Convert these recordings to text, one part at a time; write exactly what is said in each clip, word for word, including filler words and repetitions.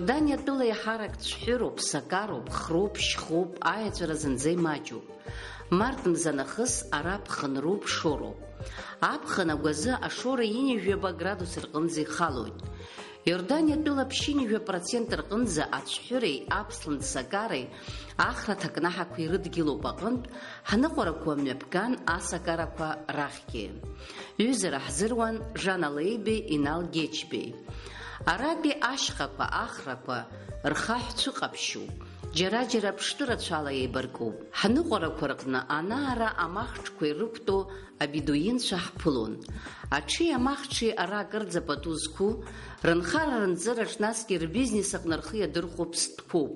Даниа тәыла еиҳарак цәҳәыроуп, сакароуп, хроуп, шьхоуп, аиаҵәара зынӡа имаҷуп. Март мза нахыс ара ԥхынроуп, шоуроуп. Аԥхын агәазы ашоура ҩынҩажәаба градус рҟынӡа ихалоит. Иорданиа тәыла ԥшьынҩажәа процент рҟынӡа ацәҳәыреи аԥслан сакареи ахра ҭакнаҳақәа ирыдгьылоуп аҟынтә, ҳныҟәарақәа мҩаԥган асакарақәа рахьгьы. Ҩызара ҳзыруан Жана Леибеи Инал Гечбеи. Аратәи ашьхақәа, ахрақәа рхаҳә цәыҟаԥшьуп, џьара-џьара ԥштәы рацәала еибаркуп. Ҳныҟәарақәа рҟны ана-ара амахҽқәа ирықәтәоу абедуинцәа ҳԥылон. Аҽи амахҽи ара акырӡа пату зқәу, рынхара-рынҵыраҿ, насгьы рбизнес аҟны рхы иадырхәо ԥстәқәоуп.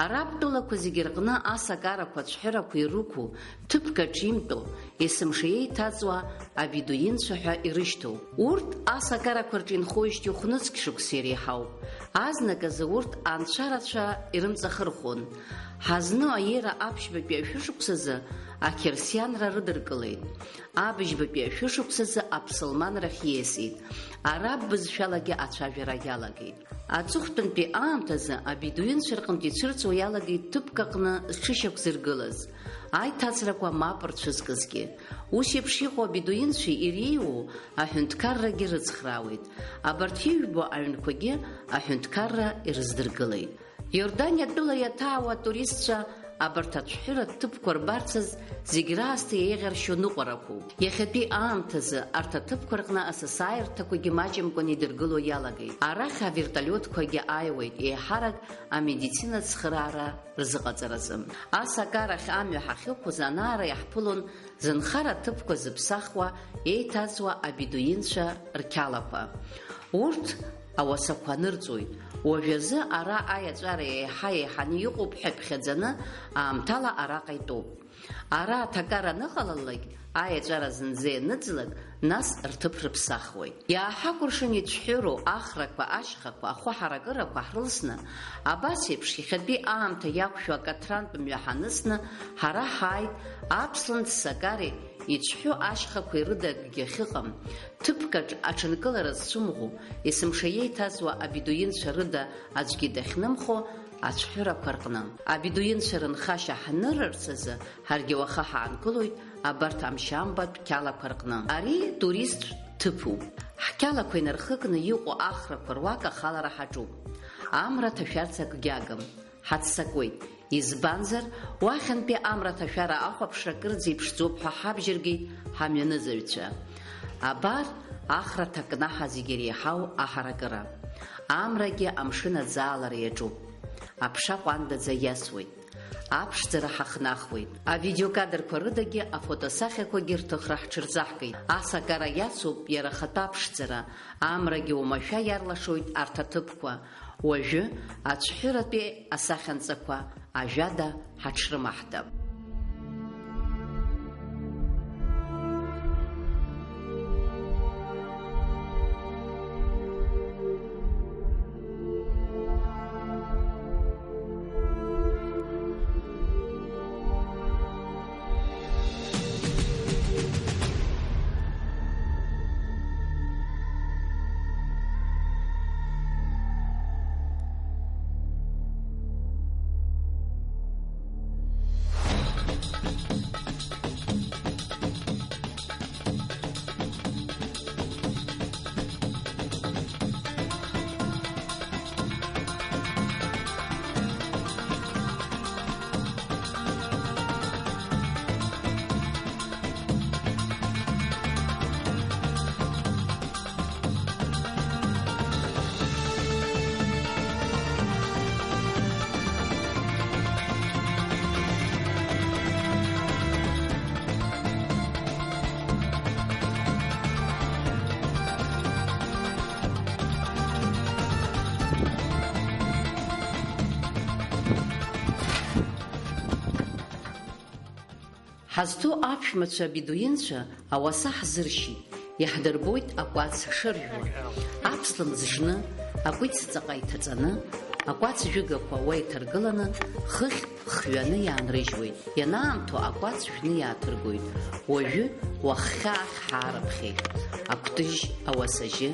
Араб тәылақәа зегьы рҟны асакарақәа, ацәҳәырақәа ирықәу, ҭыԥк аҿы имтәоу, есымша еиҭаҵуа абедуинцәа ҳәа ирышьҭоу. Урҭ асакарақәа рҿы инхоижьҭеи хәнызқь шықәса иреиҳауп. Азныказы урҭ анцәарацәа ирымҵахырхәон. Ҳазну аиеира аԥшьбатәи ашәышықәсазы ақьырсианра рыдыркылеит. Абыжьбатәи ашәышықәсазы аԥсылманрахь ииасит. Араб бызшәалагьы ацәажәара иалагеит. Аҵыхәтәантәи аамҭазы абедуинцәа рҟынтә ицәырҵуа иалагеит ҭыԥк аҟны зҽышьақәзыргылаз, аиҭаҵрақәа мап рцәызкызгьы. Ус еиԥш иҟоу абедуинцәа иреиуоу аҳәынҭқаррагьы рыцхраауеит. Абарҭ ижәбо аҩнқәагьы аҳәынҭқарра ирыздыргылеит. Иорданиа тәыла иаҭаауа атуристцәа абарҭ ацәҳәыратә ҭыԥқәа рбарцаз зегь раасҭа еиӷьаршьо ныҟәарақәоуп. Иахьатәи аамҭазы арҭ аҭыԥқәа рҟны асасааирҭақәагьы маҷымкәан идыргыло иалагеит. Арахь авертолиотқәагьы ааиуеит, еиҳарак амедицинатә цхыраара рзыҟаҵаразы. Асакарахь амҩа ҳахьықәыз анаара иаҳԥылон зынхара ҭыԥқәа зыԥсахуа, еиҭаҵуа абедуинцәа рқьалақәа. Урҭ ауасақәа анырҵоит. Уажәазы ара аиаҵәара еиҳа еиҳаны иҟоуп ҳәа иԥхьаӡаны, аамҭала араҟа итәоуп. Ара аҭакар аныҟалалак, аиаҵәара зынӡа ианыӡлак, нас рҭыԥ рыԥсахуеит. Иааҳакәыршан ицәҳәыроу ахрақәа, ашьхақәа, ахәы ҳаракырақәа ҳрылсны, абас еиԥш иахьатәи аамҭа иақәшәо акаҭрантә мҩа ҳанысны, ҳара ҳааит аԥслан ссакари ицәҳәу ашьхақәеи рыда акгьы ахьыҟам, ҭыԥкаҿ аҽынкылара зцәымӷу, есымша еиҭаҵуа абедуинцәа рыда аӡәгьы дахьнымхо ацәҳәырақәа рҟны. Абедуинцәа рынхашьа ҳнырырц азы ҳаргьы уаха ҳаанкылоит абарҭ амшьамбатә қьалақәа рҟны. Ари туристтә ҭыԥуп. Ҳқьалақәа инархыкны иҟоу ахрақәа руак ахалара ҳаҿуп. Амра ҭашәарц акгьы агым. Ҳаццакуеит. Избанзар, уахьынтәи амра ҭашәара ахәаԥшра акырӡа иԥшӡоуп ҳәа ҳабжьыргеит ҳамҩанызаҩцәа. Абар, ахра ҭакнаҳа зегьы иреиҳау аҳаракыра. Амрагьы амшын аӡаалара иаҿуп. Аԥша ҟәандаӡа иасуеит. Аԥшӡара ҳахнахуеит. Авидеокадрқәа рыдагьы афотосахьақәагьы рҭыхра ҳҽырзаҳгеит. Асакара иацуп иара ахатәы аԥшӡара, амрагьы уамашәа иарлашоит арҭ аҭыԥқәа. Уажәы ацәҳәыратәи асахьанҵақәа ажәада ҳаҽрымаҳҭап. Ҳазҭоу аԥшәмацәа абедуинцәа ауаса ҳзыршьит, иаҳдырбоит акәац шыржәуа, аԥслымӡ жны, акәиц ҵаҟа иҭаҵаны, Акәац жәыгақәа уа иҭаргыланы, хыхь хҩаны иаанрыжьуеит. Ианаамҭоу акәац шәны иааҭыргоит. Уажәы уаххьа ахь ҳаарыԥхьеит. Акәтыжь, ауасажьы,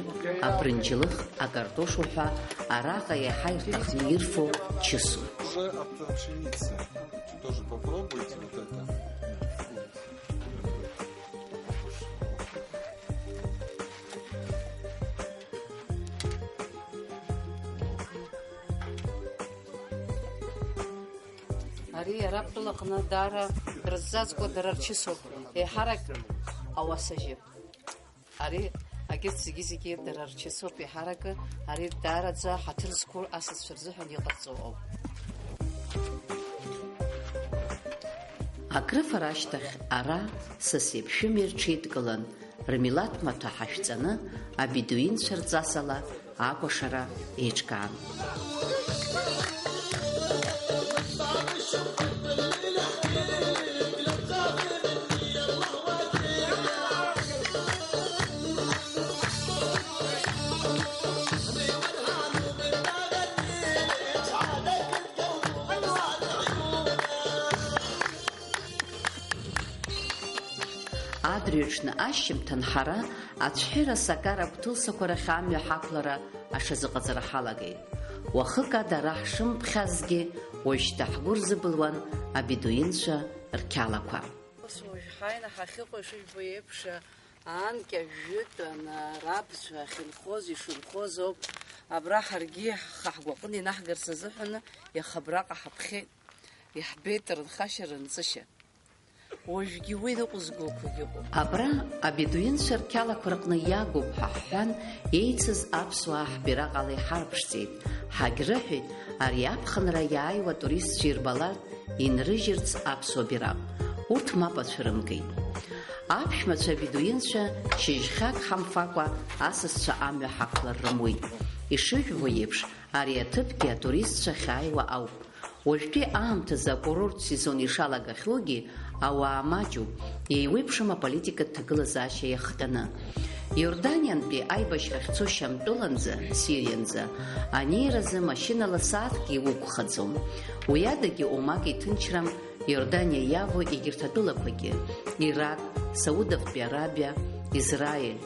абрынџьлых, акартош уҳәа, араҟа иаҳа ирҭахны ирфо чысуп. Уже от пшеницы. Тоже попробуйте вот это. Ари араб тәылаҟны даара рызҵазкуа дара рчысоуп, еиҳарак ауасажьы. Ари, агьырҭ зегьы-зегьы дара рчысоуп, еиҳаракы ари даараӡа ҳаҭыр зқәу асасцәа рзыҳәан иҟарҵо ауп. Акрыфара ашьҭахь ара сас еиԥшәымеи рҽеидкылан, рмилаҭ маҭәа ҳашәҵаны, абедуинцәа рҵасала акәашара еиҿкаан. Адырҩаҽны ашьжьымҭан ҳара ацәҳәыра Сакара гәҭылсақәа рахь амҩа ҳақәлара аҽазыҟаҵара ҳалагеит. Уахык ада ара ҳшымԥхьазгьы, уажәшьҭа ҳгәы рзыбылуан абедуинцәа рқьалақәа. Ус уажә ҳааины ҳахьыҟоу ишыжәбо еиԥш, анкьа жәытәан, арабцәа ахьынхоз, ишынхоз ауп. Абра ҳаргьы ҳхы ҳгәаҟны инаҳгарц азыҳәаны иаха абраҟа ҳаԥхьеит. Иаҳбеит рынхашьа, рынҵышьа. Уажәгьы уи ныҟәызгоқәагь ыҟоуп. Абра абедуинцәа рқьалақәа рҟны иагуп ҳәа ҳҳәан, еицыз аԥсуаа ҳбираҟ ала иҳарԥшӡеит. Ҳагьрыҳәеит, ари аԥхынра иааиуа атуристцәа ирбалартә инрыжьырц аԥсуа бираҟ. Урҭ мап ацәырымгеит. Аԥшәмацәа абедуинцәа шьыжьхьак ҳамфакәа асасцәа амҩа ҳақәлар рымуит. Ишыжәбо еиԥш, ари аҭыԥгьы атуристцәа ахьааиуа ауп. Уажәтәи аамҭазы акурорттә сезон ишалагахьоугьы, ауаа маҷуп, еиуеиԥшым аполитикатә ҭагылазаашьа иахҟьаны. Иорданиантәи аибашьра ахьцо Шьамтәыланӡа, Сирианӡа, анеиразы машьынала сааҭк иуқәхаӡом. Уи адагьы Омак иҭынчрам Иорданиа иавоу егьырҭ атәылақәагьы, Ирак, Саудовтәи Арабиа, Израиль.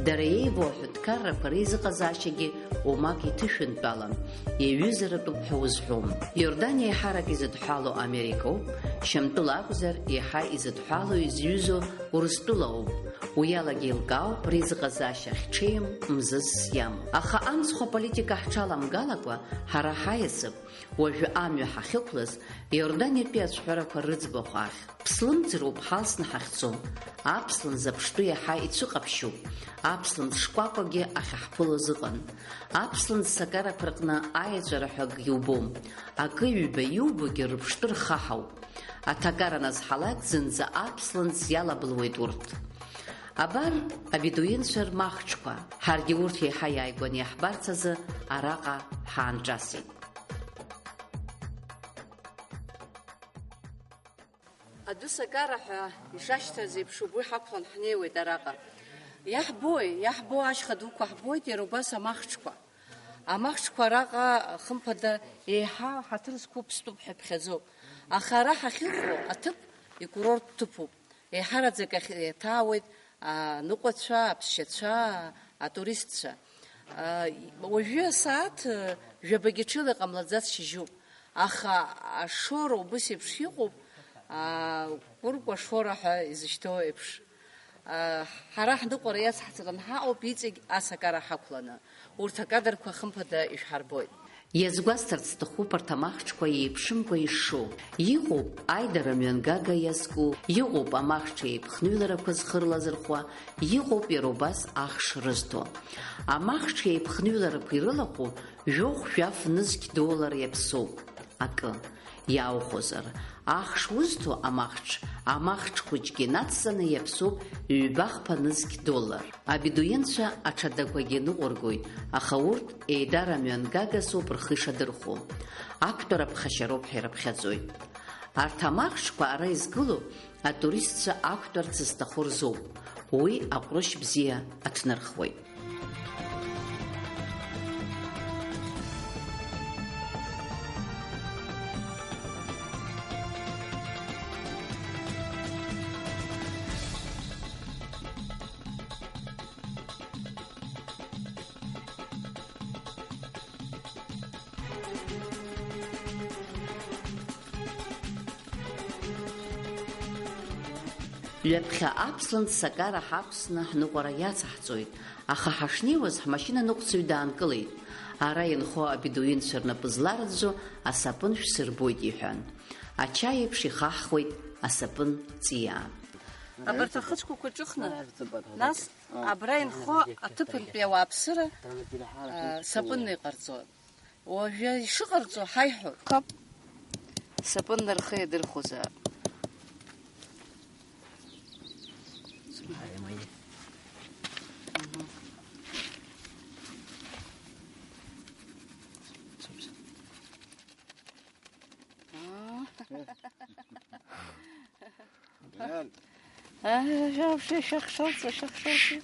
Дара еивоу аҳәынҭқаррақәа реизыҟазаашьагьы Омак иҭышәынтәалан, иаҩызаратәуп ҳәа узҳәом. Иорданиа еиҳарак изыдҳәалоу Америкоуп, Шьамтәыла акәзар, еиҳа изыдҳәалоу, изҩызоу Урыстәылоуп. Уи алагьы еилкаауп реизыҟазаашьа ахьҽеим, мзызс иамоу. Аха амцхә аполитика ҳҽаламгалакәа, ҳара ҳаиасып, уажәы амҩа ҳахьықәлаз, Иорданиатәи ацәҳәарақәа рыӡбахә ахь. Ԥслымӡроуп ҳалсны ҳахьцо. Аԥслымӡ аԥштәы иаҳа ицәыҟаԥшьуп. Аԥслымӡ шкәакәагьы ахьаҳԥылоз ыҟан. Аԥслымӡ сакарақәа рҟны аиаҵәара ҳәа акгьы убом. Акы-ҩба иубогьы рыԥштәы рхаҳауп. Аҭакар аназҳалак зынӡа аԥслымӡ иалаблуеит урҭ. Абар, абедуинцәа рмахҽқәа. Ҳаргьы урҭ еиҳа иааигәаны иаҳбарц азы араҟа ҳаанҿасит. Адәы Сакара ҳәа ишашьҭаз еиԥш, убри ҳақәлан ҳнеиуеит араҟа. Иаҳбои, иаҳбо ашьха дуқәа ҳбоит, иара убас амахҽқәа. Амахҽқәа араҟа, хымԥада, еиҳа ҳаҭыр зқәу ԥстәуп ҳәа иԥхьаӡоуп. Аха ара ҳахьыҟоу аҭыԥ икурорттә ҭыԥуп. Еиҳараӡак ахь еиҭаауеит аныҟәацәа, аԥсшьацәа, атуристцәа. А, уажәы асааҭ, э, жәабагьы ҽыла иҟамлаӡац шьыжьуп. Аха ашоура убыс еиԥш иҟоуп, а, Кәыркәа шоура ҳәа изышьҭоу еиԥш. А, ҳара ҳныҟәара иацҳҵар анҳаҟоуп иҵегь асакара ҳақәланы. Урҭ акадрқәа хымԥада ишәҳарбоит. Иазгәасҭарц сҭахуп арҭ амахҽқәа еиԥшымкәа ишшоу. Иҟоуп аидара мҩангага иазку, иҟоуп амахҽ еиԥхныҩларақәа зхы рлазырхәа, иҟоуп иара убас ахш рызҭо. Амахҽ еиԥхныҩларақәа ирылахәу жәохә-жәаф нызқь доллар иаԥсоуп акы. Иааухәозар, ахш узҭо амахҽ, амахҽ хәыҷгьы нацҵаны иаԥсоуп ҩба-хԥа нызқь доллар. Абедуинцәа аҽадақәагьы ныҟәыргоит, аха урҭ еидара мҩангагас ауп рхы ишадырхәо. Ақәтәара ԥхашьароуп ҳәа ирыԥхьаӡоит. Арҭ амахҽқәа ара изгылоу атуристцәа ақәтәарц зҭаху рзоуп. Уи аҟәрышь бзиа аҭнырхуеит. Ҩаԥхьа аԥслан ҵакара ҳақәсны ҳныҟәара иацаҳҵоит, аха ҳашнеиуаз ҳмашьына ныҟәцаҩ даанкылеит. Ара инхо абедуинцәа рнапы зларӡәӡәо асапын шәсырбоит, иҳәан. Ачаи еиԥш ихаҳхуеит асапын ҵиаа. Абарҭ ахыцәқәақәа ҿыхны, нас абра инхо аҭыԥантәи ауааԥсыра, а, сапынны иҟарҵо. Уажәы ишыҟарҵо ҳаиҳәоит. Қап, сапынны рхы иадырхәозаап. Гениально. Ай, вообще, шәахшалҵа, шәахшалҵа.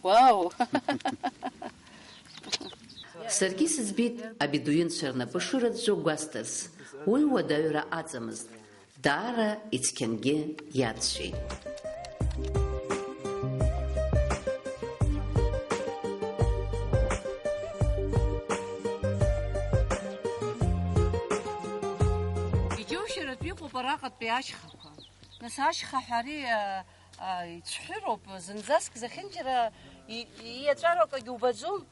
Уау! Саргьы сыӡбеит абедуинцәа рнапы шырӡәӡәо гәасҭарц, уи уадаҩра аҵамызт. Даара ицқьангьы иацәеит. Иџьоушьаратәы иҟоуп араҟатәи ашьхақәа. Нас ашьха ҳәа ари, а, а, ицәҳәыроуп, зынӡаск зехьынџьара и-, ииаҵәароу акагьы убаӡом.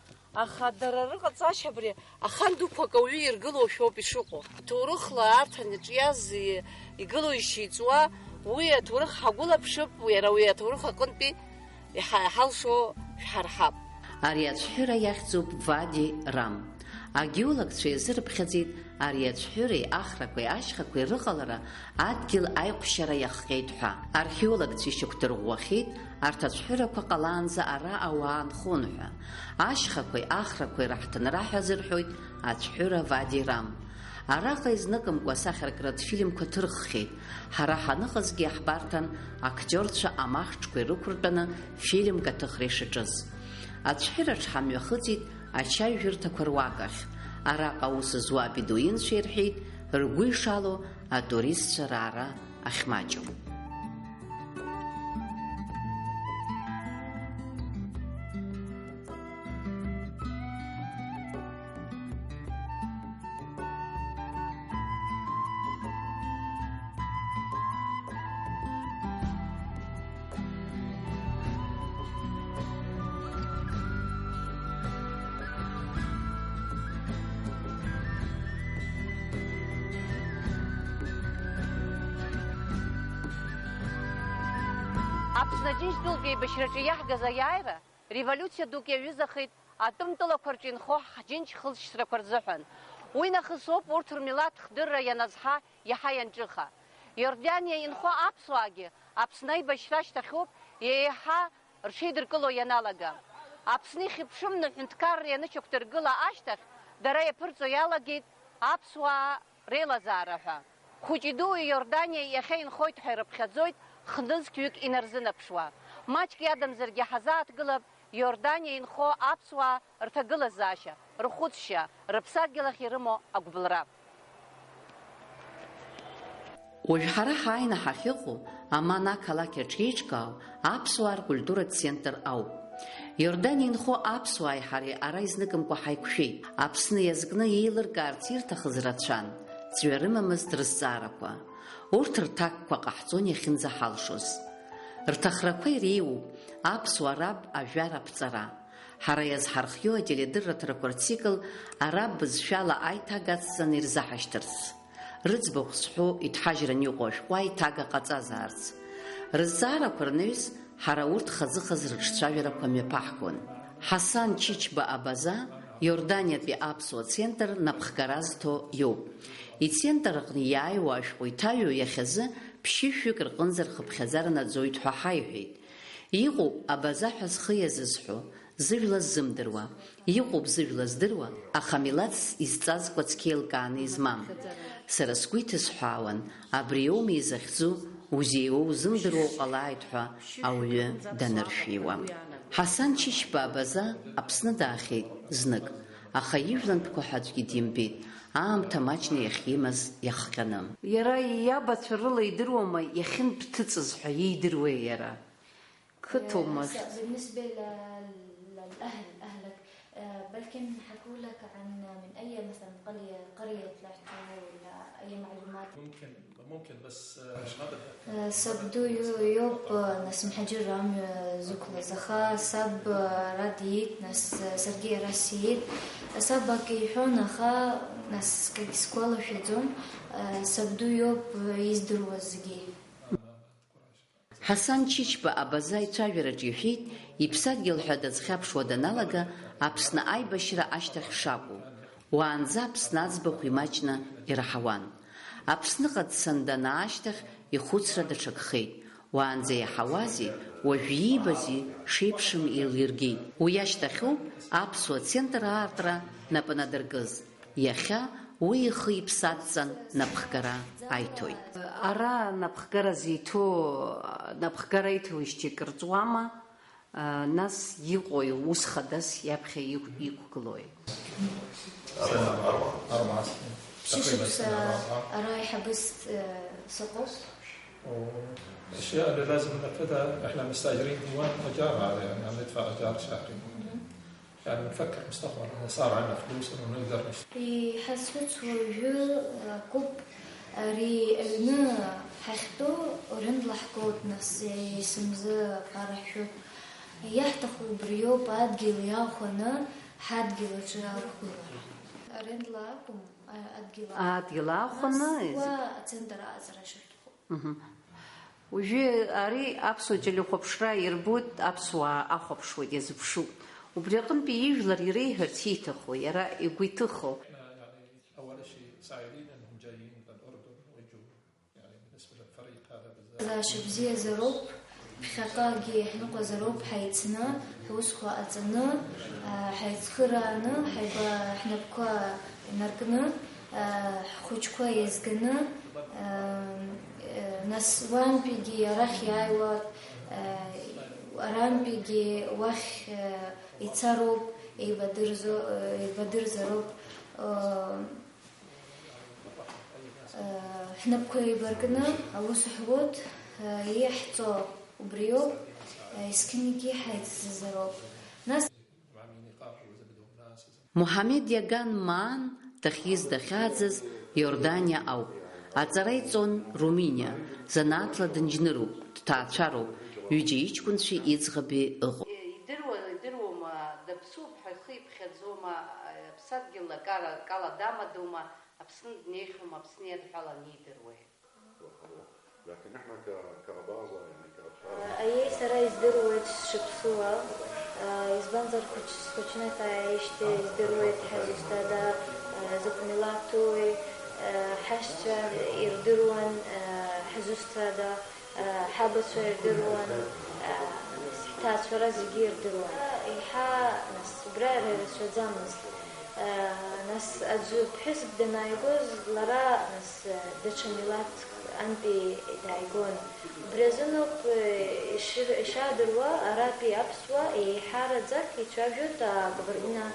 Аха дара рыҟаҵашьа абри ахан дуқәак ауаҩы иргылоушәоуп ишыҟоу. Ҭоурыхла арҭ анаҿиаз и-, игылоу ишиҵуа, уи аҭоурых ҳагәылаԥшып, иара уи аҭоурых аҟынтәи иҳа-, иҳалшо шәҳарҳап. Ари ацәҳәыра иахьӡуп Вади Рам. Агеологцәа иазырыԥхьаӡеит ари ацәҳәыреи ахрақәеи ашьхақәеи рыҟалара адгьыл аиҟәшьара иахҟьеит ҳәа. Археологцәа ишьақәдырӷәӷәахьеит арҭ ацәҳәырақәа ҟалаанӡа ара ауаа нхон ҳәа. Ашьхақәеи ахрақәеи раҳҭынра ҳәа азырҳәоит ацәҳәыра Вади Рам. Араҟа изныкымкәа асахьаркратә фильмқәа ҭырххьеит. Ҳара ҳаныҟазгьы иаҳбарҭан актиорцәа амахҽқәа ирықәыртәаны фильмк аҭыхра ишаҿыз. Ацәҳәыраҿ ҳамҩахыҵит ачаи жәырҭақәа руак ахь. Араҟа аус зуа абедуинцәа ирҳәеит, ргәы ишалоу атуристцәа раара ахьмаҷу. Аԥсны Аџьынџьтәылатә еибашьраҿы иаҳгаз аиааира револиуциа дук иаҩызахеит атәым тәылақәа рҿы инхо ҳџьынџь хылҵшьҭрақәа рзыҳәан. Уи нахыс ауп урҭ рмилаҭ хдырра ианазҳа иаҳа ианҿыха. Иорданиа инхо аԥсуаагьы Аԥсны аибашьра ашьҭахьоуп еиҳа рҽеидыркыло ианалага. Аԥсны ихьыԥшымны ҳәынҭқарра ианышьақәдыргыла ашьҭахь, дара иаԥырҵо иалагеит аԥсуаа реилазаара ҳәа. Хәыҷи-дуи Иорданиа иахьа инхоит ҳәа ирыԥхьаӡоит хнызқьҩык инарзынаԥшуа. Маҷк иадамзаргьы ҳазааҭгылап Иорданиа инхо аԥсуаа рҭагылазаашьа, рхәыцшьа, рыԥсадгьыл ахь ирымоу агәыбылра. Уажә ҳара ҳааины ҳахьыҟоу, Аман ақалақь аҿы еиҿкаау аԥсуаа ркультуратә центр ауп. Иорданиа инхо аԥсуааи ҳареи ара изныкымкәа ҳаиқәшәеит. Аԥсны иазкны еилыркаарц ирҭахыз рацәан, ҵҩа рымамызт рызҵаарақәа. Урҭ рҭакқәа ҟаҳҵон иахьынӡаҳалшоз. Рҭахрақәа иреиуоуп аԥсуа раб ажәар аԥҵара. Ҳара иазҳархиоу ателедырраҭарақәа рцикл араб бызшәала аиҭага ацҵаны ирзаҳашьҭырц. Рыӡбахә зҳәо иҭҳажьран иҟоу ашәҟәы аиҭага ҟаҵазаарц. Рызҵаарақәа рнаҩс, ҳара урҭ хазы-хаз рыҿцәажәарақәа мҩаԥаҳгон. Ҳасан Чичба Абаза, Иорданиатәи аԥсуа центр напхгара зҭо иоуп. Ицентр аҟны иааиуа ашәҟәы иҭаҩу иахьазы ԥшьышәҩык рҟынӡа рхыԥхьаӡара наӡоит ҳәа ҳаиҳәеит. Иҟоуп Абаза ҳәа зхы иазызҳәо, зыжәла ззымдыруа, иҟоуп зыжәла здыруа, аха милаҭс изҵазкуа цқьа еилкааны измам. Сара сгәы иҭысҳәаауан, абри ауми изахьӡу, узеиуоу узымдыруа уҟалааит ҳәа ауаҩы даныршәиуа. Ҳасан Чичба Абаза Аԥсны даахьеит знык, аха ижәлантәқәа ҳәа аӡәгьы димбеит, аамҭа маҷны иахьимаз иахҟьаны. Иара иабацәа рыла идыруама иахьынтә дҭыҵыз ҳәа иидыруеи иара? قطومس. بالنسبة للأهل، أهلك، بلكن حكوا لك عن من أي مثلا قرية، قرية طلعتوا ولا أي معلومات؟ ممكن، ممكن، بس ما بدها. Сабду иоуп, нас, мҳаџьырра амҩа зықәлаз, аха саб ара диит, нас, саргьы ара сиит. Саб акы иҳәон, аха, нас, акгьы сгәалашәаӡом. Сабду иоуп издыруаз зегьы. Ҳасан Чичба Абаза ицәажәараҿ иҳәеит, иԥсадгьыл ҳәа дазхьаԥшуа даналага, Аԥсны аибашьра ашьҭахь шакәу. Уаанӡа Аԥсны аӡбахә имаҷны ираҳауан. Аԥсныҟа дцан данаа ашьҭахь ихәыцра даҽакхеит. Уаанӡа иаҳауази, уажә иибази шеиԥшым еилиргеит. Уи ашьҭахьоуп аԥсуа центр аартра напы надыркыз. Иахьа уи ихы-иԥсы адҵан напхгара аиҭоит. Ара напхгара зиҭо, напхгара иҭоижьҭеи кыр ҵуама, нас иҟои ус хадас иаԥхьа иқә-, иқәгылои? Ԥшьышықәса ара аиҳабыс сыҟоуп. الأشياء اللي لازم ننفذها، إحنا مستأجرين ديوان أجار هذا، يعني، عم ندفع أجار شهري. يعني بنفكر مستقبلا إذا صار عندنا فلوس إنه نقدر نشتري. Иҳазхәыцуа уажәы акоуп, ари аҩны ҳахьтәоу арендла ҳгоит, нас есымзы аԥара ҳшәоит. Иаҳҭаху убриоуп, адгьыл иахәаны ҳадгьыл аҿы ақәгылара. Арендла акәым, а-, адгьыл. Адгьыл аахәаны. Нас уа ацентр аҟаҵара шәаҭахуп. Мгм. Уажәы ари аԥсуа телехәаԥшра ирбоит, аԥсуаа ахәаԥшуеит, иазыԥшуп. Убри аҟынтәи ижәлар иреиҳәарц ииҭаху, иара игәы иҭыху. إحنا يعني أول شيء سعيدين إنهم جايين للأردن ويجوا، يعني بالنسبة للفريق هذا بالذات. Зашьа бзиазароуп, ԥхьаҟагьы ҳныҟәазароуп ҳаицны, ҳусқәа ҟаҵаны, ҳаицхырааны, ҳаиба-, ҳнапқәа инаркны, ҳхәыҷқәа еизганы, нас уантәигьы арахь иааиуа, арантәигьы уахь ицароуп, еибадырзо-, еибадырзароуп, ҳнапқәа еибаркны аус ҳуеит, иаҳҵо убриоуп, есқьынгьы ҳаицзазароуп. Нас Муҳамед Иаган Маан дахьиз дахьааӡаз Иорданиа ауп. Аҵара иҵон Руминиа, занааҭла дынџьныруп, дҭаацәароуп, ҩыџьа иҷкәынцәеи иӡӷаби ыҟоуп. Идыруа, идыруама, даԥсуп ҳәа ихы иԥхьаӡома, аԥсадгьыл акара, акала дамадоума, Аԥсны днеихьоума, Аԥсны иадҳәаланы идыруеи? لكن احنا ك-، كأباظة، يعني كأطفال. Аиеи, сара издыруеит сшыԥсуа, избанзар, хәыҷ-, схәыҷны сааижьҭеи издыруеит ҳазусҭада, закә милаҭуи, ҳашьцәа ирдыруан, ҳазусҭада, ҳабацәа ирдыруан, ҳҭаацәара зегьы ирдыруан. Еиҳа, нас, убра иара ирацәаӡамызт. Нас аӡәы ԥҳәыск данааигоз, лара, нас, даҽа милаҭк антәи дааигон. Убри азыноуп, ишыр-, ишаадыруа, аратәи аԥсуа еиҳараӡак ицәажәоит акабардина-,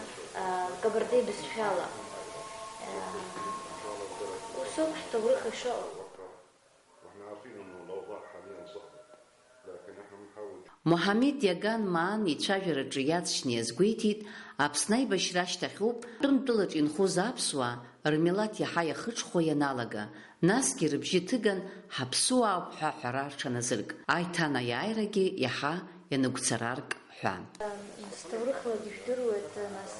акабардеи бызшәала. Усоуп ҳҭоурых ишыҟоу. واحنا عارفين انه الاوضاع حاليا صعبه، لكن احنا بنحاول. Муҳамед Иаган Маан ицәажәараҿы иаҵшьны иазгәеиҭеит, Аԥсны аибашьра ашьҭахьоуп Тәымтәылаҿ инхоз аԥсуаа рмилаҭ иаҳа иахыҽхәо ианалага, насгьы рыбжьы ҭыган ҳаԥсуаауп ҳәа аҳәара рҽаназырк. Аиҭанаиааирагьы иаҳа ианыгәцарарк ҳәан. Нас, ҭоурыхлагьы жәдыруеит, нас,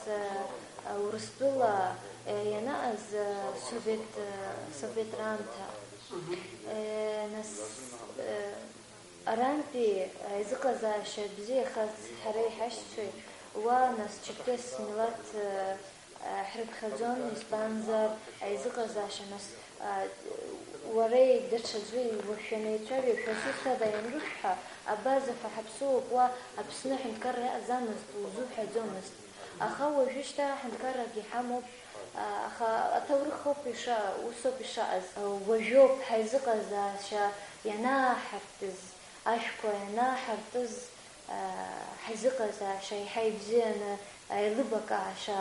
Урыстәыла ианааз, Совет, Совет раамҭа. Нас, арантәи аизыҟазаашьа бзиахаз ҳара иҳашьцәеи уа, нас, Черкес милаҭ ҳрыԥхьаӡон, избанзар, аизыҟазаашьа, нас, уареи даҽаӡәи уашәа неицәажәо, шәасусҭада ианрышәҳәа, абаза ҳәа ҳаԥсуоуп, уа Аԥсны аҳәынҭқарра иаҟаӡамызт, узуҳәаӡомызт. Аха уажәышьҭа аҳәынҭқаррагьы ҳамоуп, аха аҭоурых ауп иша-, усоуп ишаҟаз. Уажәоуп ҳаизыҟазаашьа ианааҳартыз, ашәқәа ианааҳартыз, ҳаизыҟазаашьа еиҳа ибзианы аилыбакаашьа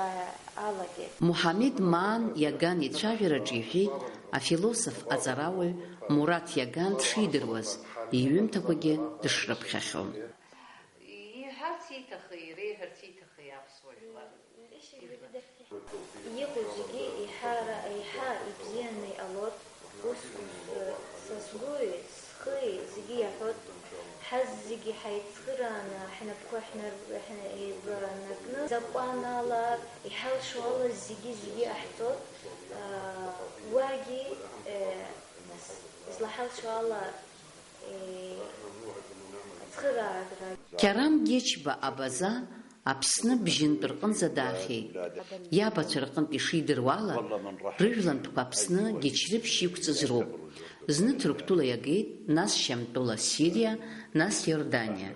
алагеит. Муҳамед Маан Иаган ицәажәараҿы иҳәеит афилософ аҵарауаҩ Мураҭ Иаган дшидыруаз, иҩымҭақәагьы дышрыԥхьахьоу. Иҭахи, иреиҳәарц иҭахи аԥсуа жәлар? Иҟоу зегьы еиҳа, еиҳа ибзианы иҟалоит, ус, ус, са сгәи схи зегьы иаҳәоит, ҳазегьы ҳаицхырааны, ҳнапқәа ҳнар-, ҳна-, еибанаркны, закәанала, иҳалшо ала зегьы, зегьы ҟаҳҵоит, аа, уагьы, э, нас, излаҳалшо ала, э, ацхыраагра. Қьарам Гечба Абаза Аԥсны бжьынтә рҟынӡа даахьеит. Иабацәа рҟынтә ишидыруа ала, рыжәлантәқәа Аԥсны Гечрыԥшь иқәҵыз роуп. Зны Ҭырқәтәыла иагеит, нас Шьамтәыла Сириа, нас Иорданиа.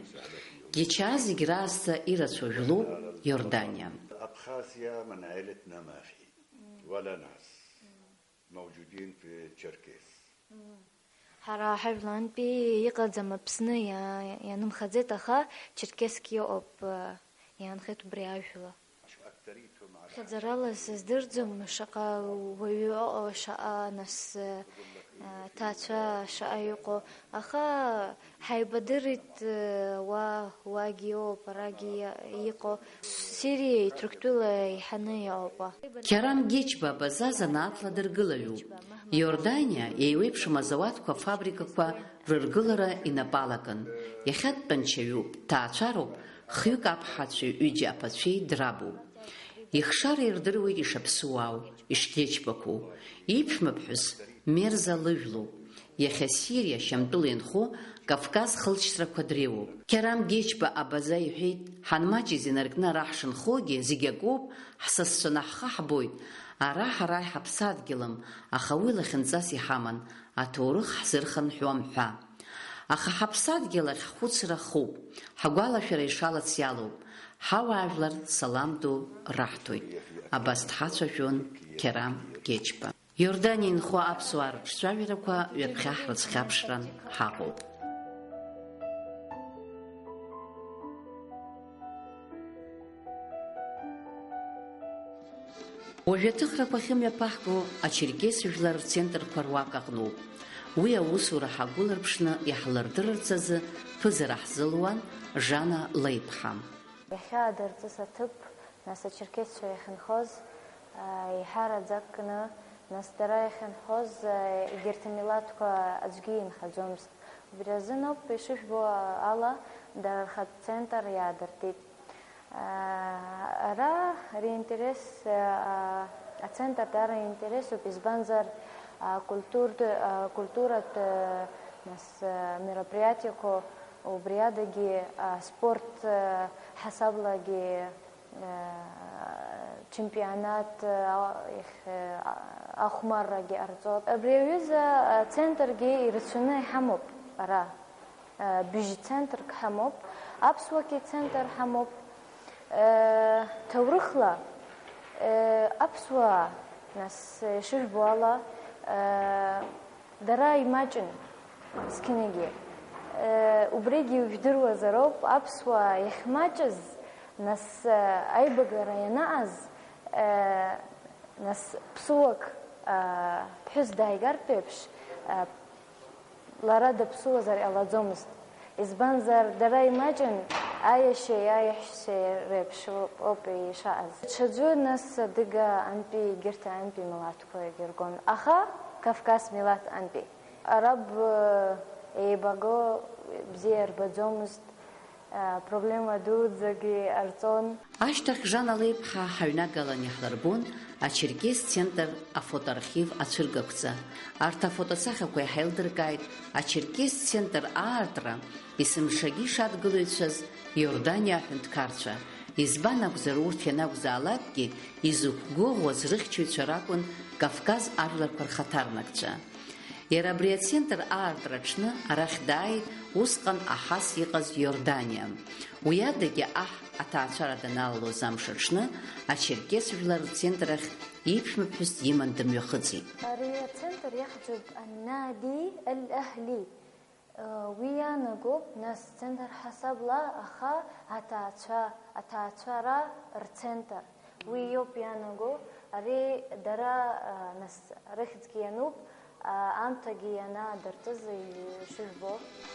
Гечаа зегь раасҭа ирацәоу жәлоуп Иорданиа. أبخازيا من عيلتنا ما في ولا ناس موجودين في تشركيس. Ҳара ҳажәлантәи иҟаӡам, Аԥсны иа-, ианымхаӡеит, аха Черкесск иҟоуп, иаанхеит убри ажәла. Хьӡарала сыздырӡом, шаҟа уаҩы ыҟоу, шаҟа нас, ҭаацәа шаҟа иҟоу, аха ҳаибадырит, уа, уагьы иоуп, арагьы иа-, иҟоу. Сириеи Ҭырқәтәылеи еиҳаны иҟоуп уа. Қьарам Гечба Абаза занааҭла дыргылаҩуп. Иорданиа еиуеиԥшым азауадқәа, афабрикақәа рыргылара инапы алакын. Иахьатә тәанчаҩуп, ҭаацәароуп, хҩык аԥҳацәеи ҩыџьа аԥацәеи драбуп. Ихшара ирдыруеит ишаԥсуаау, ишгечбақәоу. Иԥшәмаԥҳәыс Мерза лыжәлоуп. Иахьа Сириа Шьамтәыла инхо Кавказ хылҵшьҭрақәа дреиуоуп. Қьарам Гечба Абаза иҳәеит, ҳанмаҷыз инаркны ара ҳшынхогьы зегь акоуп, ҳсасцәаны ҳхы ҳбоит, ара ҳара иҳаԥсадгьылым, аха уи лахьынҵас иҳаман, аҭоурых ҳзырхынҳәуам ҳәа. Аха ҳаԥсадгьыл ахь ҳхәыцра хоуп, ҳгәалашәара ишалац иалоуп, ҳауаажәлар салам ду раҳҭоит, абас дҳацәажәон Қьарам Гечба. Иорданиа инхо аԥсуаа рыҿцәажәарақәа ҩаԥхьа ҳрыцхьаԥшран ҳаҟоуп. Уажәы аҭыхрақәа ахьымҩаԥаҳго ачерқьес жәлар рцентрқәа руак аҟноуп. Уи аусура ҳагәыларԥшны иаҳлырдырырц азы ԥызара ҳзылуан Жана Леиԥҳа. Иахьа адырҵыс аҭыԥ, нас ачерқьесцәа иахьынхоз, еиҳараӡак кны, нас дара иахьынхоз, егьырҭ амилаҭқәа аӡәгьы инхаӡомызт. Убри азын ауп, ишыжәбо ала, дара рхатә центр иаадыртит. Ара ари интерес, ацентр даара интересуп, избанзар, акультур-, акультуратә, нас, мероприатиақәа, убри адагьы аспорт ҳасаблагьы чемпионат, ихь-, ахәмаррагьы ҟарҵоит. Абри аҩыза ацентргьы ирацәаны иҳамоуп ара. Быжь центрк ҳамоуп, аԥсуа центр ҳамоуп. Ҭоурыхла, аԥсуаа, нас, ишыжәбо ала, дара имаҷын зқьынагьы. Убригьы ижәдыруазароуп, аԥсуаа иахьмаҷыз, нас, аибагара ианаҟаз, нас, ԥсуак, ԥҳәыс дааигартә еиԥш, лара даԥсуазар ҟалаӡомызт. Избанзар, дара имаҷын аиашьеи аиаҳәшьеи реиԥш ауп ишаҟаз. Ҽаӡәы, нас, адыга антәи, егьырҭ антәи милаҭқәа иргон, аха Кавказ милаҭ антәи. Араб еибаго бзиа рбаӡомызт. Проблема дуӡӡагьы ҟарҵон. Ашьҭахь Жана леиԥҳа ҳаҩнагалан иаҳлырбон ачерқьес центр афотоархив ацәыргақәҵа. Арҭ афотосахьақәа иҳаилдыркааит ачерқьес центр аартра есымшагьы ишадгылаҩцәаз Иорданиа аҳәынҭқарцәа. Избан акәзар, урҭ ианакәзаалакгьы изықәгәыӷуаз рыхьчаҩцәа ракәын Кавказ ажәларқәа рхаҭарнакцәа. Иара абри ацентр аартра аҽны арахь дааит усҟан аҳас иҟаз Иорданиа. Уи адагьы аҳ аҭаацәара даналалоз амш аҽны ачерқьес жәлар рцентр ахь иԥшәмаԥҳәыс диман дымҩахыҵит. Ари ацентр иахьӡуп Аннади Аль-Аҳли. Уи иаанагоуп, нас, центр ҳасабла, аха аҭаацәа, аҭаацәара рцентр. Уи иоуп иаанаго, ари дара, нас, рыхьӡгьы иануп, аамҭагьы ианаадыртыз ишыжәбо.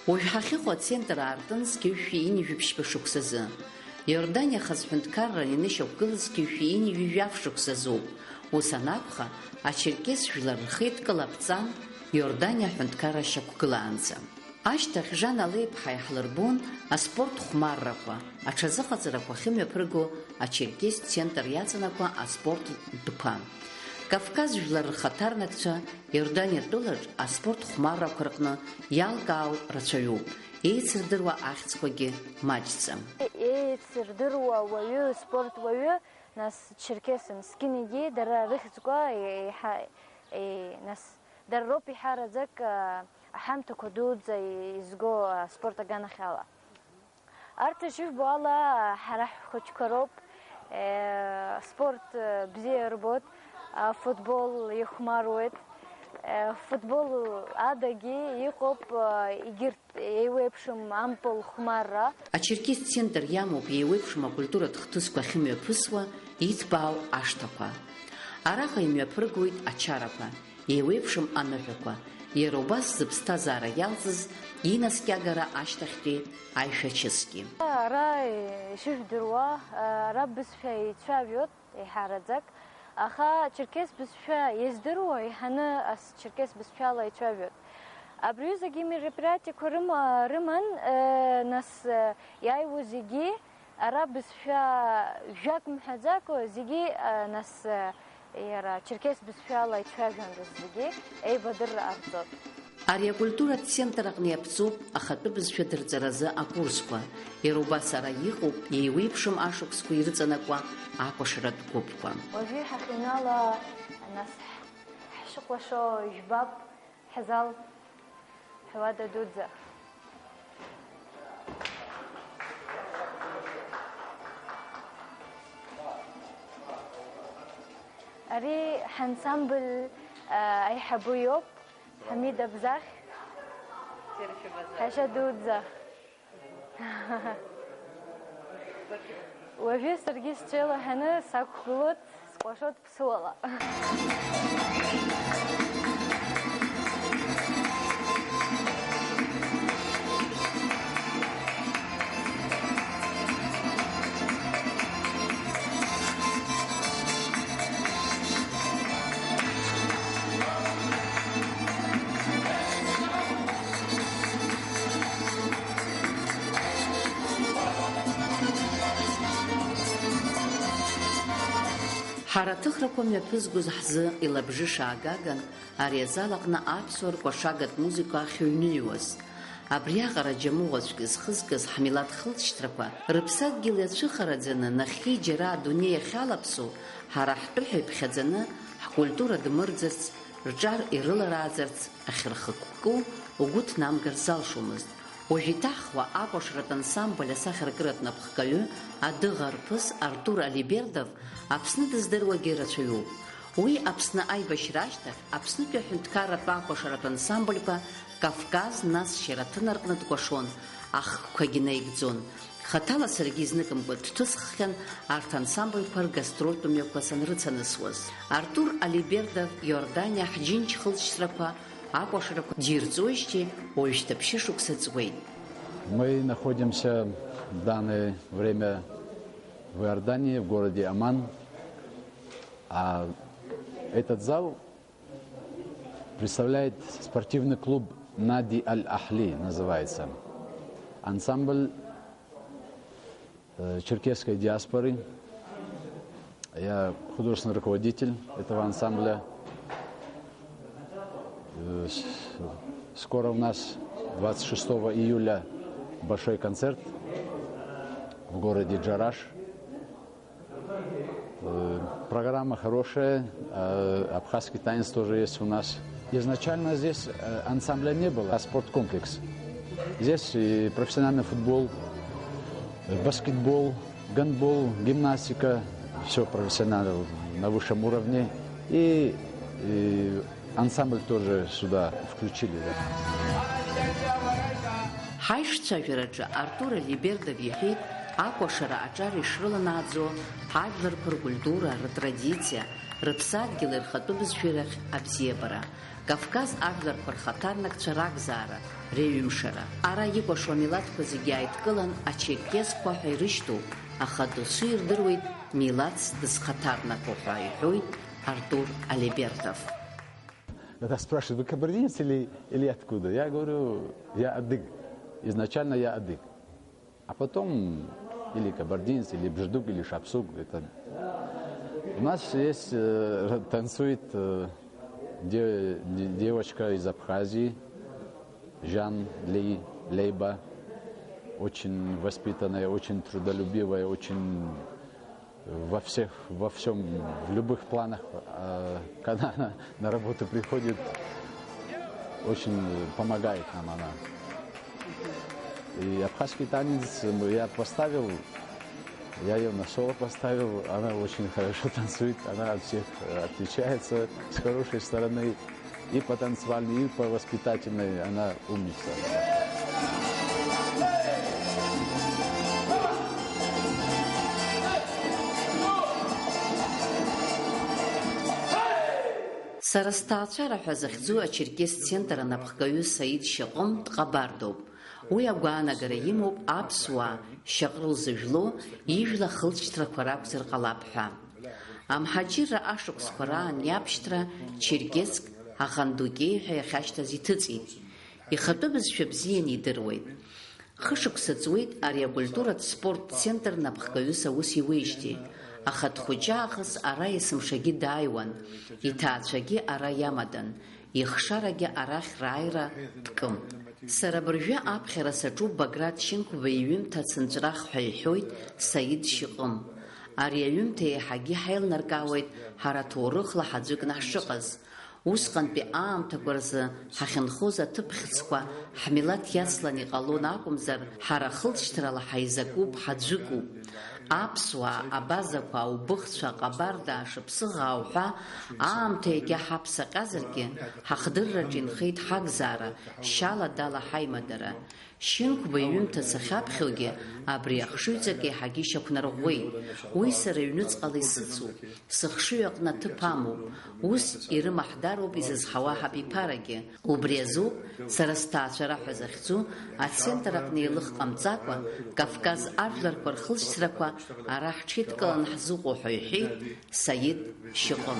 Уажә ҳахьыҟоу ацентр аартын зқьи жәшәи ҩынҩажәи ԥшьба шықәсазы. Иорданиа хаз ҳәынҭқарра ианышьақәгылазгьы ҩажәи ҩажәа шықәсазоуп. Ус анакәха, ачерқьес жәлар рхеидкыла аԥҵан Иорданиа аҳәынҭқарра шьақәгылаанӡа. Ашьҭахь Жан Алеиԥҳа иаҳлырбон аспорт хәмаррақәа, аҽазыҟаҵарақәа ахьымҩаԥырго ачерқьес центр иаҵанакуа аспорт тәқәа. Кавказ жәлар рхаҭарнакцәа Иорданиа тәылаҿ аспорт хәмаррақәа рҟны иалкаау рацәаҩуп, еицырдыруа ахьӡқәагьы маҷӡам. Еицырдыруа уаҩы, спорт уаҩы, нас, черкесын, зқьынагьы дара рыхьӡқәа еиҳа-, е-, нас, дара роуп еиҳараӡак, а, аҳамҭақәа дуӡӡа изго аспорт аганахьала. Арҭ ишыжәбо ала, ҳара ҳхәыҷқәа роуп, э, спорт, э, бзиа рбоит, а, футбол ихәмаруеит. Э, футбол адагьы иҟоуп, э, егьырҭ еиуеиԥшым ампыл хәмарра. Ачерқьес центр иамоуп еиуеиԥшым акультуратә хҭысқәа ахьымҩаԥысуа иҭбаау ашҭақәа. Араҟа имҩаԥыргоит ачарақәа, еиуеиԥшым аныҳәақәа, иара убас зыԥсҭазаара иалҵыз инаскьагара ашьҭахьтәи аишәачысгьы. Ара, ишыжәдыруа, ара бызшәа еицәажәоит еиҳараӡак, аха черкес бызшәа иаздыруа еиҳаны ас черкес бызшәала ицәажәоит. Абри аҩызагьы мероприатиақәа рыма-, рыман, э, нас, э, иааиуа зегьы ара бызшәа жәак мҳәаӡакәа зегьы, э, нас, э, иара черкес бызшәала ицәажәандаз зегьы еибадырра ҟарҵот. Ари акультуратә центр аҟны иаԥҵоуп ахатәы бызшәа дырҵаразы акурсқәа, иара убас ара иҟоуп еиуеиԥшым ашықәсқәа ирыҵанакуа акәашаратә гәыԥқәа. Уажәы ҳахьыҩнала, нас, ҳшыкәашо жәбап, ҳзал, ҳуада дуӡӡа. Ари ҳансамбль, а, аиҳабы иоуп, Ҳамид Абзахь. Ҳашьа дуӡӡа. Уажәы саргьы сҽеилаҳәаны сақәгылоит, скәашоит ԥсуала. Ҳара аҭыхрақәа мҩаԥызгоз ҳзы илабжыш аагаган ари азал аҟны аԥсуаа ркәашагатә музыка ахьыҩныҩуаз. Абриаҟара џьамыӷәацәгьа зхызгаз ҳмилаҭ хылҵшьҭрақәа рыԥсадгьыл иацәыхараӡаны, нахьхьи џьара адунеи иахьалаԥсоу, ҳара ҳтәы ҳәа иԥхьаӡаны, ҳкультура дмырӡырц, рҿар ирыларааӡарц ахьырхықәку угәы ҭнамгар залшомызт. Уажә иҭаҳхуа акәашаратә ансамбль асахьаркыратә напхгаҩы адыӷа арԥыс Артур Алибердов Аԥсны дыздыруагьы рацәаҩуп. Уи Аԥсны аибашьра ашьҭахь Аԥснытәи аҳәынҭқарратә акәашаратә ансамбльқәа Кавказ, нас Шьараҭын рҟны дкәашон, ахкқәагьы наигӡон. Хаҭала саргьы изныкымкәа дҭысххьан арҭ ансамбльқәа ргастрольтә мҩақәа санрыцанысуаз. Артур Алибердов Иорданиа ҳџьынџь хылҵшьҭрақәа акәашарақәа дирҵоижьҭеи уажәшьҭа ԥшьышықәса ҵуеит. Мы находимся в данное время в Иордании, в городе Амман. А этот зал представляет спортивный клуб «Нади Аль-Ахли» называется. Ансамбль, э, черкесской диаспоры. Я художественный руководитель этого ансамбля. Э, с-, скоро у нас, двадцать шестого июля, большой концерт в городе Джараш. Э, программа хорошая, э, абхазский танец тоже есть у нас. Изначально здесь, э, ансамбля не было, а спорткомплекс. Здесь и профессиональный футбол, э, баскетбол, гандбол, гимнастика, всё профессионально на высшем уровне. И, и ансамбль тоже сюда включили, да. Ҳаишцәажәараҿы Артур Алибердов иҳәеит, акәашара аҿар ишрыланааӡо ҳажәларқәа ркультура, ртрадициа, рыԥсадгьыл, рхатәы бызшәеи рахь абзиабара, Кавказ ажәларқәа рхаҭарнакцәа ракзаара, реиҩымшара. Ара икәашо амилаҭқәа зегьы ааидкылан, ачеркесқәа ҳәа ирышьҭоу Аха досу ирдыруеит милаҭс дызхаҭарнакуа ҳәа, иҳәоит Артур Алибертов. Когда спрашивают: «Вы кабардинец или, или откуда?» Я говорю: «Я адыг. Изначально я адыг. А потом или кабардинец, или бждук, или шапсук». Это... У нас есть, э, танцует, э, де-, де-, девочка из Абхазии, Жан Ли Лейба. Очень воспитанная, очень трудолюбивая, очень во всех, во всем, в любых планах, э, когда она на работу приходит, очень помогает нам она. И абхазский танец я поставил, я её на соло поставил, она очень хорошо танцует, она от всех, э, отличается с хорошей стороны. И по танцевальной, и по воспитательной она умница. Сара сҭаацәара ҳәа захьӡу ачерқьес центр анапхгаҩы Саид Шьаҟым дҟабардоуп. Уи агәаанагара имоуп аԥсуаа шьаҟрыл зыжәлоу ижәла хылҵшьҭрақәа ракәзар ҟалап ҳәа. Амҳаџьырра ашықәсқәа раан иабшьҭра Черкесск Ахан Дукеи ҳәа иахьашьҭаз иҭыҵит. Ихатәы бызшәа бзианы идыруеит. Хышықәса ҵуеит ари акультуратә спорттә центр напхгаҩыс аус иуеижьҭеи, аха дхәыҷы аахыс ара есымшагьы дааиуан, иҭаацәагьы ара иамадан, ихшарагьы арахь рааира дкым. Сара абыржәы аԥхьара саҿуп Баграт Шьынқәба иҩымҭа Цынҵәрах ҳәа иҳәоит Саид Шьыҟым. Ари аҩымҭа еиҳагьы ҳаилнаркаауеит ҳара ҭоурыхла ҳаӡәыкны ҳшыҟаз. Усҟантәи аамҭақәа рзы ҳахьынхоз аҭыԥ хьыӡқәа ҳмилаҭ иацлан иҟалон акәымзар, ҳара хылҵшьҭрала ҳаизакуп, ҳаӡәыкуп. Аԥсуаа, абазақәа, аубыхцәа, аҟабарда, ашыԥсыӷаа уҳәа, аамҭа иагьа ҳаԥсаҟьазаргьы, ҳахдырраҿ инхеит ҳагзаара, шьала дала ҳаимадара. Шьынқәба иҩымҭа сахьаԥхьогьы, абри ахшыҩҵак еиҳагьы ишьақәнарӷәӷәеит. Уи сара ҩнуҵҟала исыцуп, сыхшыҩ аҟны аҭыԥ амоуп, ус ирымаҳдароуп изызҳауа ҳабиԥарагьы. Убри азоуп сара сҭаацәара ҳәа захьӡу ацентр аҟны еилых ҟамҵакәа, Кавказ ажәларқәа рхылҵшьҭрақәа ара ҳҽеидкыланы ҳзыҟоу ҳәа иҳәеит Саид Шьыҟым.